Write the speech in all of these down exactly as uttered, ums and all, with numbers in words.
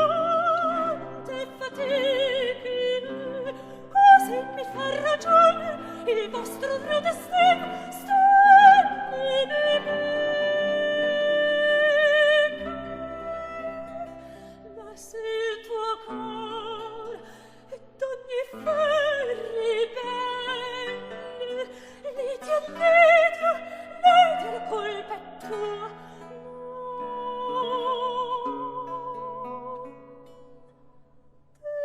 Tante fatiche, così mi fa ragione il vostro rude destino, sta in me. Ma se il tuo cor d'ogni ferri ben, Lidia, Lidia, Lidia, la colpa è tua. No,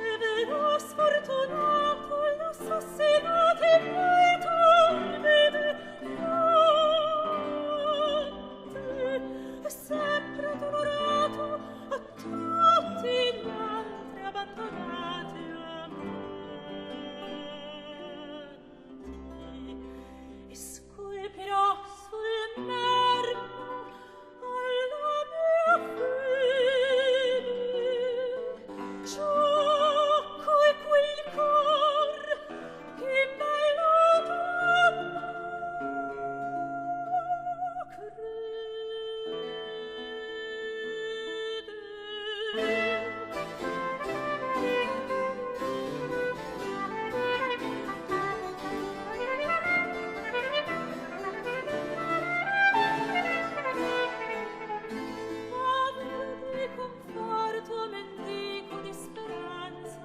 te Vero sfortunato, l'assassinate voi tormete, sempre addolorato, a tutti gli altri abbandonati, amati. E scolpirò sul marmo alla mia fede ciò che quel cor che in bello t'amò crede. Povero di conforto, mendico di speranza,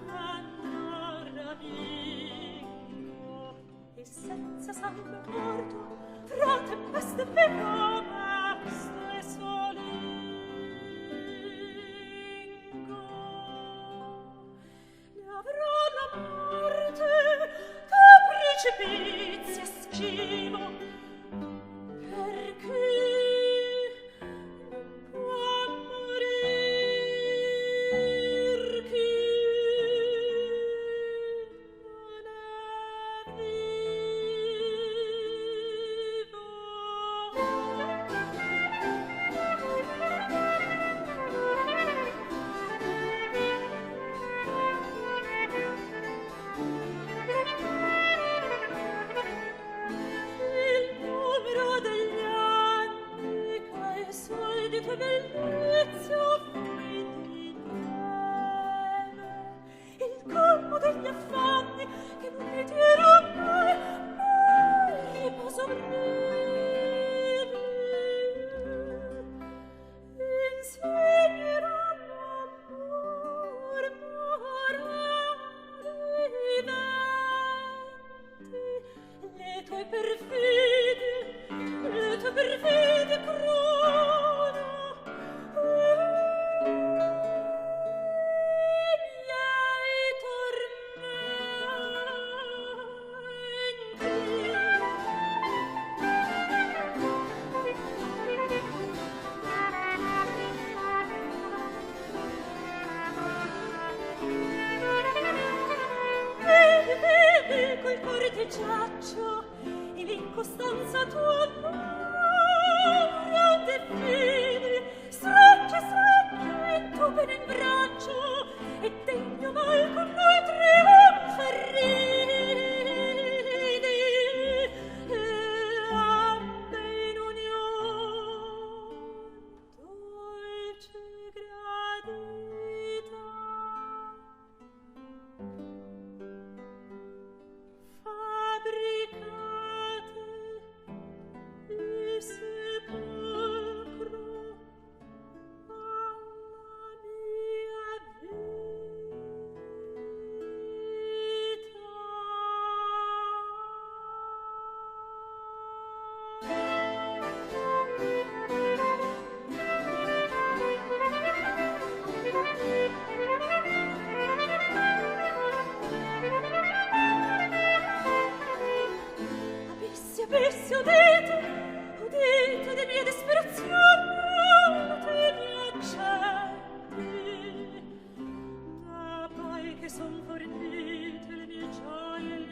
andar amico. E senza sangue porto, fra tempeste e fera, mesto e solingo. Ne avrò la morte che precipizia e schivo, perché non può morir chi non è vivo. Il numero degli anni che ai soldi che bellezza offrì di neve, il colmo degli affanni che non mi dirò mai, mai riposo breve. Insegnerà l'amor morale vivente, le tue perfidie, le tue perfidie crona, e i miei tormenti. Vedi, vedi, col cuor ti giaccio, e l'incostanza tua non la defini. Stringi, stringi il tuo bene in braccio, e degno mal con noi trionfa e ridi, e ambe in union dolce gradita. Fabricate il sepolcro alla mia vita. Abissi, abissi, udite, udite de mia disperazion, udite i miei accenti. Da pai che son fornite le mie gioie, il